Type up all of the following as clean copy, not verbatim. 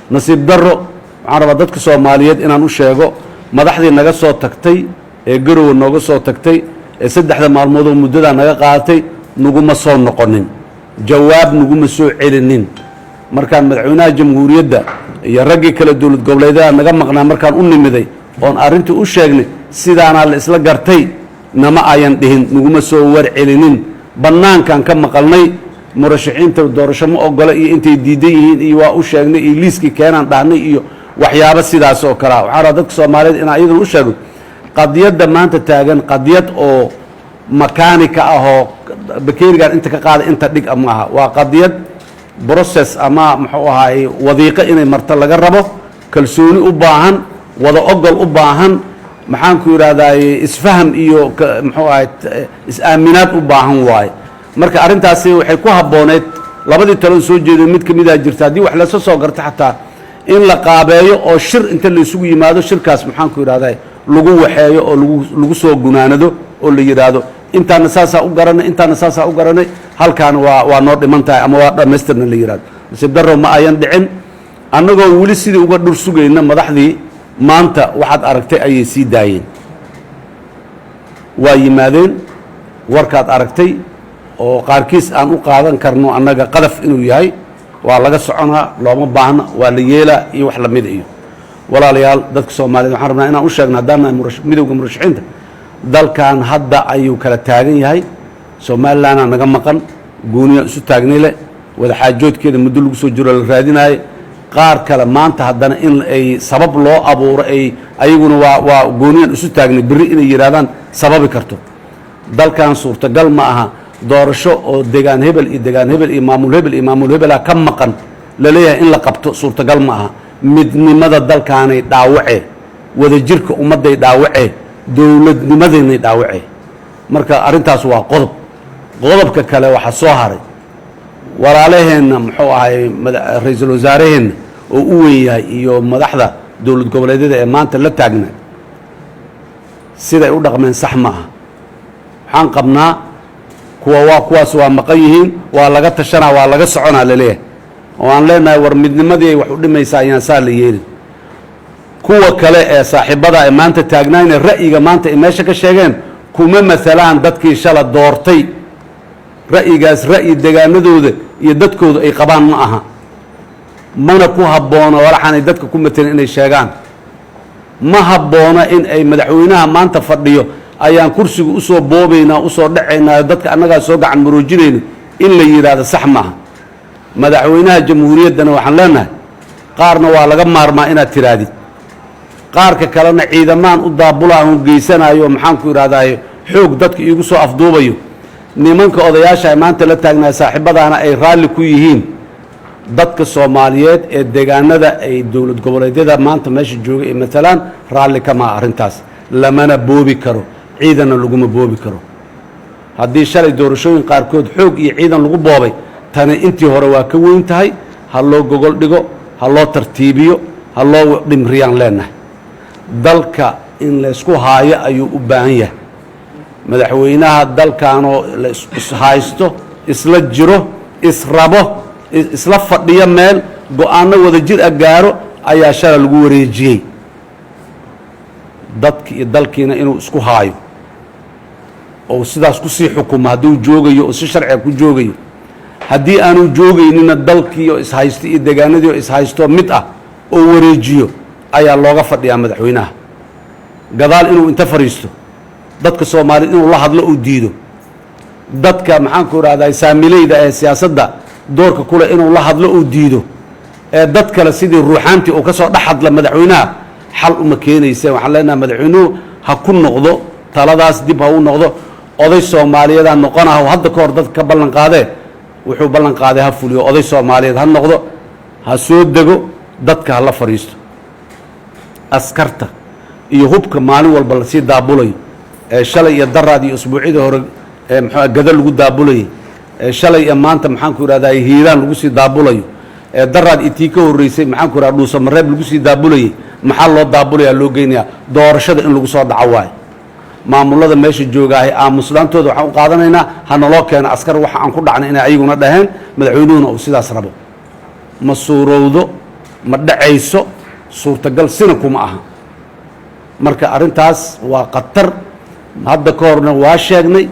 Nasiib darro, waxaan rabaa dadka Soomaaliyeed inaan u sheego, madaxdii naga soo tagtay ee Garowe nooga soo tagtay ee 3da maalmood oo muddadaa naga qaadatay naguma soo noqonin, jawaab naguma soo celinin. Markaan madaxweynaha jamhuuriyadda iyo raggii kale dowlad goboleedyada naga maqnaa markaan u nimiday oon arrintii u sheegnay, sidaanaa la isla gartay nama ayan dhihin, naguma soo war celinin. Bannaankaan ka maqalnay murashaxiinta doorasho ma ogola iyo intay diidan yihiin iyo waa u sheegnay iyo liiskii keenaan dhahnay iyo waxyaabo sidaas oo kalea. Waxaan rabaa dadka Soomaaliyeed inaan iyaduna u sheegno qadiyadda maanta taagan, qadiyad oo makaanika ah oo bakeerigan inta ka qaada inta dhig ma aha. Waa qadiyad process ama muxuu ahaay wadiiqo inay marto laga rabo, kalsooni u baahan, wada ogol u baahan, maxaan ku yidhahdaay, isfaham iyo muxuu ahay is-aaminaad u baahan waaye. Marka arrintaasi waxay ku habbooneyd labadii talon soo jeedo mid ka midaa jirta, haddii wax lasoo soo garto xataa in la qaabeeyo oo shir inta la isugu yimaado, shirkaas maxaan ku yidhahdaa lagu waxeeyo oo lagu soo gunaanado oo la yidhaahdo intaana saasaa u garanay, intaana saasaa u garanay, halkaana waa noo dhiman tahay ama waa dhammaystirna la yidhahdo. Nasiib darrow, ma ayan dhicin. Annagoo weli sidii uga dhur sugayna madaxdii, maanta waxaad aragtay ayay sii daayeen. Waa yimaadeen warkaad aragtay oo qaarkiis aan u qaadan karno annaga qadaf inuu yahay, waa laga soconaa, looma baahna, waa la yeelaa iyo wax lamida. Iyo walaalayaal, dadka Soomaaliyed waxaan rabnaa inaan u sheegno, haddaan nahay midowga murashaxiinta, dalkan hadda ayuu kala taagan yahay. Somalilanaa naga maqan, gooniyaa isu taagnay leh, wadaxaajoodkeeda muddo lagu soo jiro la raadinaayo. Qaar kale maanta haddana in ay sabab loo abuuro ay ayaguna waa gooniyaan isu taagnay berri inay yidhahdaan sababi karto. Dalkan suurtagal ma aha doorasho oo degaan hebel iyo degaan hebel iyo maamul hebel iyo maamul hebelaa ka maqan laleeyahay in la qabto, suurtagal ma aha. Midnimada dalkaanay dhaawacee, wadajirka ummadday dhaawacee, dowladnimadeennay dhaawacee. Marka arrintaas waa qodob. Qodobka kale waxaa soo haray walaalaheenna, muxuu ahay, ra-iisul wasaaraheenna oo u weyn yahay iyo madaxda dowlad goboleedyada ee maanta la taagnaa, siday u dhaqmeen sax ma aha. Waxaan qabnaa kuwa waa kuwaas waa maqan yihiin, waa laga tashanaa, waa laga soconaa laleeyahay oo aan leenahay war midnimadii ay wax u dhimaysaa, ayaan saa la yeelin. Kuwa kale ee saaxiibada ay maanta taagnaayna ra'yiga maanta ay meesha ka sheegeen kuma maalaan dadkii shala doortay. Ra'yigaas ra'yi degaanadooda iyo dadkooda ay qabaan ma aha, mana ku habboona walaxaanay dadka ku matelin inay sheegaan. Ma habboona in ay madaxweynaha maanta fadhiyo ayaan kursiga usoo boobaynaa, usoo dhacaynaa, dadka annagaa soo gacan maroojinayno in la yidhaahdo sax maaha. Madaxweynaha jamhuuriyaddana waxaan leenahay, qaarna waa laga maarmaa inaad tirahdid, qaarka kalena ciidamaan u daabulaanu geysanayo, maxaan ku idhahdaay, xoog dadka iigu soo afduubayo. Nimanka odayaasha ay maanta la taagnahay saaxiibadaana ay raalli ku yihiin dadka Soomaaliyeed ee deegaanada ay dowlad goboleedyada maanta meesha jooga ay matalaan raalli kama arrintaas. Lamana boobi karo, ciidanna laguma boobi karo. Haddii shalay doorashooyin qaarkood xoog iyo ciidan lagu boobay, tani intii hore waa ka weyn tahay. Ha loo gogol dhigo, ha loo tartiibiyo, ha loo dhimriyaan leenahay. Dalka in laysku haayo ayuu u baahan yahay. Madaxweynaha dalkanoo la ishaysto, isla jiro, israbo, isla fadhiyo, meel go-aanno wada jir a gaaro ayaa shalay lagu wareejiyey. Dadki iyo dalkiina inuu isku haayo oo sidaas kusii xukumo hadduu joogayo oo si sharciga ku joogayo, haddii aanu joogaynina dalkii oo ishaysto iyo deegaanadii oo ishaysto mid ah oo wareejiyo ayaa looga fadhiyaa madaxweynaha. Gadaal inuu inta fadhiisto dadka Soomaaliyed inuu la hadlo uu diido, dadka maxaan ku idhahdaa saamileyda ee siyaasadda doorka kule inuu la hadlo uu diido, ee dad kale sidii ruuxaantii uu ka soo dhex hadla madaxweynaha, xal uma keenayse. Waxaan leenahay madaxweynuhu ha ku noqdo taladaas, dib ha u noqdo. Oday Soomaaliyeedaa noqonaha hadda ka hor dadka ka ballan qaadee, wuxuu ballan qaaday ha fuliyo. Oday Soomaaliyeed ha noqdo, ha soo dego, dadka ha la fadhiisto. Askarta iyo hubka maalin walba lasii daabulayo ee shalay iyo daraad iyo usbuucyadii hore ee muxuu gado lagu daabulayay, ee shalay iyo maanta maxaan ku idhahdaa Hiiraan lagu sii daabulayo, ee daraad iyo tii ka horreysay maxaan ku idhahda Dhuusamareeb lagu sii daabulayay, maxaa loo daabulayaa, loo geynayaa? Doorashada in lagu soo dhaco waayo. Maamulada meesha joogaahay aamuslaantooda waxaan u qaadanaynaa ha naloo keeno askar waxa aan ku dhacnay inay ayaguna dhaheen, madaxweynuhuna uu sidaas rabo. Ma suurowdo. Ma dhacayso, suurtagal sina kuma aha. Marka arrintaas waa khatar. Hadda ka horna waa sheegnay,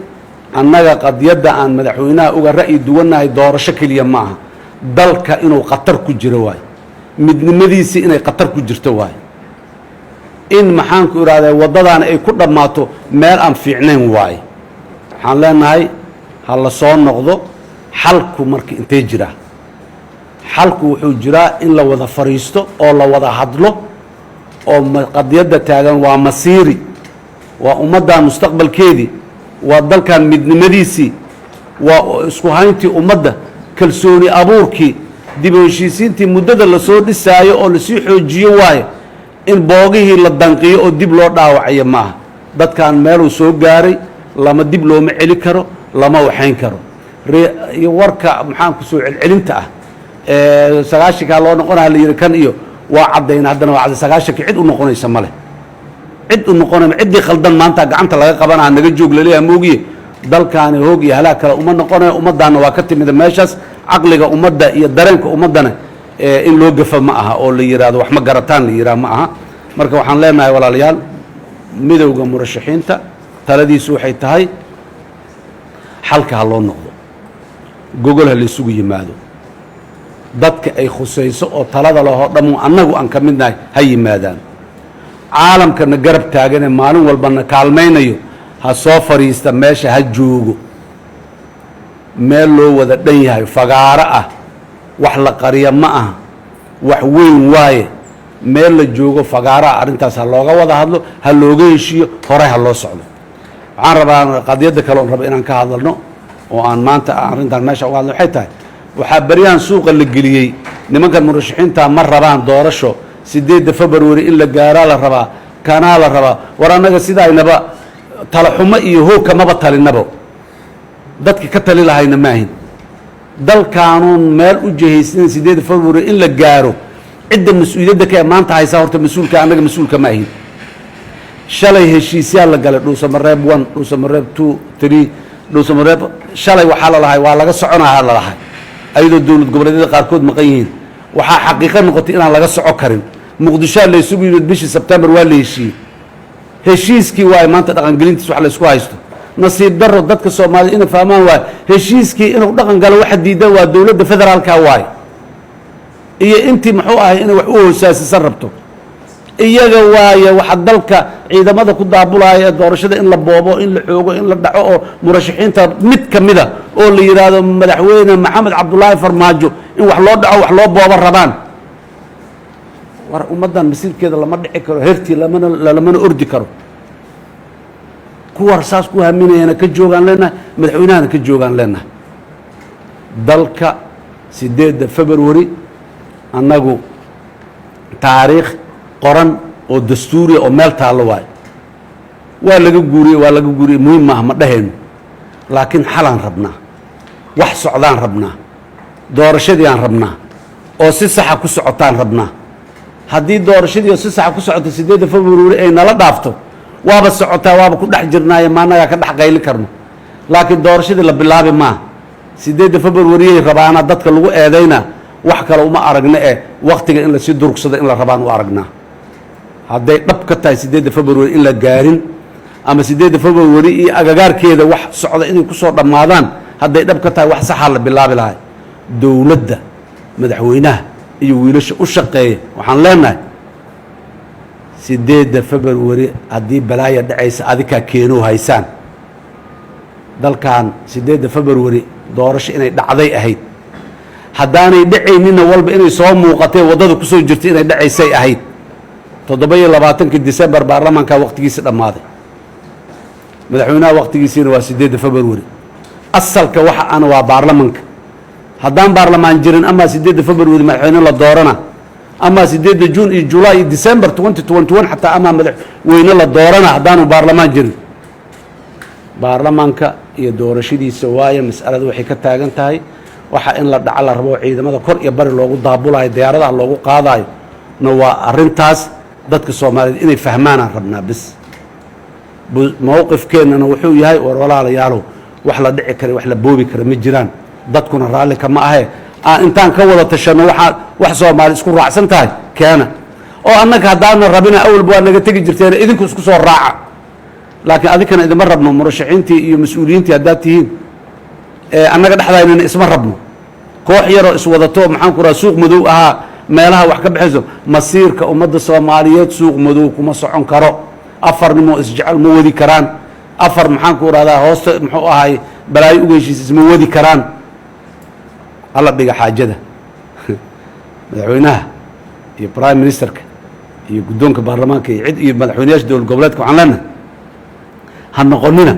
annaga qadiyadda aan madaxweynaha uga ra'yi duwannahay doorasho keliya ma aha. Dalka inuu khatar ku jiro waayo, midnimadiisii inay khatar ku jirto waayo, in maxaanku idhahdaa waddadaana ay ku dhammaato meel aan fiicnayn waayo. Waxaan leenahay ha la soo noqdo. Xalku marka intee jiraa? Xalku wuxuu jiraa in la wada fadhiisto oo la wada hadlo oo qadiyadda taagan waa masiiri, waa ummaddan mustaqbalkeedii, waa dalkan midnimadiisii, waa isku hayntii ummadda, kalsooni abuurkii, dib u heshiisiintii muddada lasoo dhisaayo oo lasii xoojiyo waaye. In boogihii la danqiyo oo dib loo dhaawacayo maaha. Dadkan meeluu soo gaaray lama dib looma celi karo, lama waxayn karo. Iyo warka maxaan ku soo celcelinta ah ee 90-kaa loo noqonaya la yihi kan iyo waa caddayna, haddana waa cadday. 90-kii cid u noqonaysa male, cid u noqonay. Ciddii khaldan maanta gacanta laga qabanaa, naga joog laleeyaha moogiye. Dalkaani hoog iyo halaag kale uma noqonayo. Ummaddaana waa ka timida meeshaas. Caqliga ummadda iyo dareenka ummaddana in loo gafa ma aha oo la yidhaahdo wax ma garataan la yidhaha ma aha. Marka waxaan leenahay, walaalayaal, midowda murashaxiinta taladiisu waxay tahay xalka ha loo noqdo, gogol ha laysugu yimaado, dadka ay khusayso oo talada lahoo dhammu annagu aan ka midnahay ha yimaadaan. Caalamkana garab taagane maalin walbana kaalmaynayo ha soo fadhiista meesha, ha joogo meel loo wada dhan yahay, fagaaro ah. Wax la qariya ma aha, wax weyn waaye. Meel la joogo fagaaro ah arrintaas ha looga wada hadlo, ha looga heshiiyo, hore ha loo socdo. Waxaan rabaa qadiyadda kale oon raba inaan ka hadalno oo aan maanta arrintan meesha uga hadlno waxay tahay, waxaa beryahan suuqa la geliyey nimankan murashaxiinta ma rabaan doorasho, 8-da February in la gaaraa la rabaa, kanaa la rabaa. War annaga sidaynaba talaxumo iyo hoog kamaba talinaba, dadki ka tali lahayna maahin. Dalkaanuun meel u jihaysanin 8-da February in la gaaro, cidda mas-uuliyadda ka ee maanta haysaa horta mas-uulka, annaga mas-uulka ma ahin. Shalay heshiisyaa la galay, Dhuusamareeb 1, Dhuusamareeb 2, 3, Dhuusamareeb. Shalay waxaa la lahay waa laga soconaha la lahay, ayadoo dowlad goboleedyada qaarkood maqan yihiin. Waxaa xaqiiqo noqotay inaan laga soco karin. Muqdishoa la isugu yimid bishii Sebtembar, waa la heshiiyey. Heshiiskii waayo maanta dhaqangelintiis wax laysku haysto. Nasiib daro, dadka Soomaaliyed inay fahmaan waayo, heshiiskii inuu dhaqan galo waxa diidan waa dowladda federaalka waayo iyo intii muxuu ahay inay wax u hoosaasisan rabto iyaga waaye. Waxa dalka ciidamada ku daabulaya ee doorashada in la boobo, in la xoogo, in la dhaco oo murashaxiinta mid ka mida oo la yidhaahdo Madaxweyne Maxamed Cabdulaahi Farmaajo in wax loo dhaco, wax loo boobo rabaan. War ummaddan masiirkeeda lama dhici karo, hertii lamana ordi karo. Kuwa saas ku haminayana ka joogaan leenahay, madaxweynahana ka joogaan leenahay. Dalka 8-da February annagu taariikh qoran oo dastuuriya oo meel taallo waayo. Waa laga guuriyey, waa laga guuriyey, muhiim maaha ma dhahayno, laakiin xalaan rabnaa, wax socdaan rabnaa, doorashadii aan rabnaa oo si saxa ku socotaan rabnaa. Haddii doorashadii oo si saxa ku socota 8-da February ay nala dhaafto, waaba socotaa, waaba ku dhex jirnaaye, maanagaa ka dhex qayli karno. Laakiin doorashadii la bilaabi maa, 8-da Februaryay rabaana dadka lagu eedayna. Wax kale uma aragna eh, waktiga in lasii durugsado in la rabaan u aragnaa. Hadday dhab ka tahay 8-da February in la gaarin ama 8-da February iyo agagaarkeeda wax socda inay ku soo dhammaadaan, hadday dhab ka tahay, wax saxaa la bilaabi lahay. Dowladda, madaxweynaha iyo wiilasha u shaqeeya waxaan leenahay, 8-da February haddii balaaya dhacaysa, adikaa keenow haysaan. Dalkan 8-da February doorasho inay dhacday ahayd. Haddaanay dhacayninna, walba inay soo muuqatee waddada kusoo jirtay inay dhacaysay ahayd. 27-kii December baarlamaanka waqtigiisi dhammaaday, madaxweynaha waqtigiisiina waa 8-da February. Asalka waxa ana waa baarlamanka. Haddaan baarlamaan jirin, amaa 8-da February madaxweyne la doorana, amaa 8-da June iyo July iyo December 2021 xataa amaa madaxweyne la doorana, haddaanu baarlamaan jirin. Baarlamaanka iyo doorashadiisa waayo mas'alada waxay ka taagan tahay. Waxa in la dhaco la rabo, ciidamada kor iyo bari loogu daabulayo, diyaaradaha loogu qaadayo na waa arrintaas. Dadka Soomaaliyeed inay fahmaanaan rabnaa bis. Mowqifkeennana wuxuu yahay, war walaalayaalow, wax la dhici kara, wax la boobi kara ma jiraan. Dadkuna raalli kama ahe. Aan intaan ka wada tashanno, waxaa wax Soomaali isku raacsan tahay keena, oo annaga haddaana rabina, awalba waa naga tegi jirteen, idinku isku soo raaca. Laakiin adinkana idima rabno, murashaxiintii iyo mas-uuliyiintii haddaad tihiin. Annaga dhexdaynana isma rabno, koox yaroo iswadato, maxaan ku raha, suuq madow ahaa meelaha wax ka baxayso. Masiirka ummadda Soomaaliyeed suuq madow kuma socon karo. Afar nimoo isjecel ma wadi karaan. Afar, maxaan ku rahdaa, hoosta muxuu ahay balaayo uga heshiis isma wadi karaan. Hala dhiga xaajada. Madaxweynaha iyo prime ministerka iyo guddoonka baarlamaanka iyo cid iyo madaxweynayaasha dowlad goboleedka waxaan leenahay, ha noqonina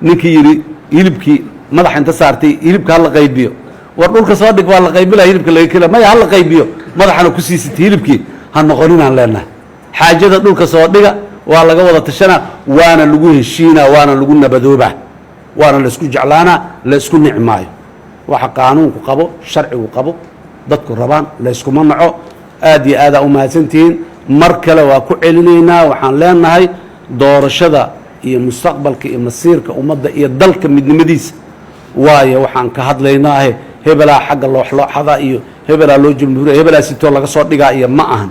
ninkii yidhi hilibkii madaxa inta saartay, "Hilibka hala qaybiyo." War dhulka soo dhig, waa la qaybinaya, hilibka laga kela maya, hala qaybiyo, madaxana ku siisatay hilibkii, ha noqoninaan leenahay. Xaajada dhulka soo dhiga, waa laga wada tashanaa, waana lagu heshiinaa, waana lagu nabadoobaa, waana la isku jeclaanaa, la isku nicmaayo. Waxa qaanuunku qabo, sharcigu qabo, dadku rabaan, layskuma naco. Aad iyo aadaa u mahadsantihiin. Mar kale waa ku celinaynaa, waxaan leenahay doorashada iyo mustaqbalka iyo masiirka ummadda iyo dalka midnimadiisa waayo waxaan ka hadlaynaahe. Hebelaa xagga looxlooxada iyo hebelaa loo jamhuuriya, hebelaa sitoo laga soo dhigaa iyo ma ahan.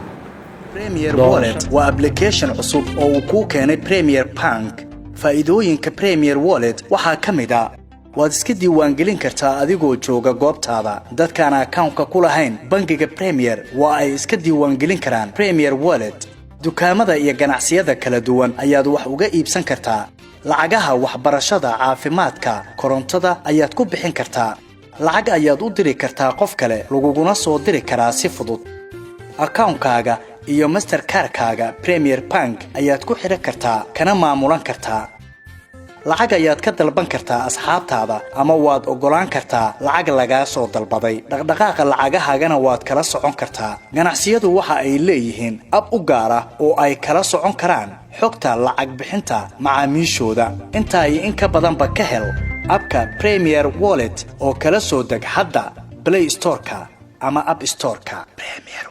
Premier Wallet waa application cusub oo uu kuu keenay Premier Bank. Faa'iidooyinka Premier Wallet waxaa ka mid ah: waad iska diiwaangelin kartaa adigoo jooga goobtaada. Dadkaan akawnka ku lahayn bangiga Premier waa ay iska diiwaangelin karaan Premier Wallet. Dukaamada iyo ganacsiyada kala duwan ayaad wax uga iibsan kartaa. Lacagaha waxbarashada, caafimaadka, korontada ayaad ku bixin kartaa. Lacag ayaad u diri kartaa qof kale, laguguna soo diri karaa si fudud. Akawnkaaga iyo Mastercardkaaga Premier Bank ayaad ku xidhan kartaa, kana maamulan kartaa. Lacag ayaad ka dalban kartaa asxaabtaada, ama waad oggolaan kartaa lacag lagaa soo dalbaday. Dhaqdhaqaaqa lacagahaagana waad kala socon kartaa. Ganacsiyadu waxa ay leeyihiin ab u gaar ah oo ay kala socon karaan xogta lacag bixinta macaamiishooda. Intaa iyo in ka badanba ka hel abka Premier Wallet oo kala soo deg hadda Play Storeka ama App Storeka. Premier.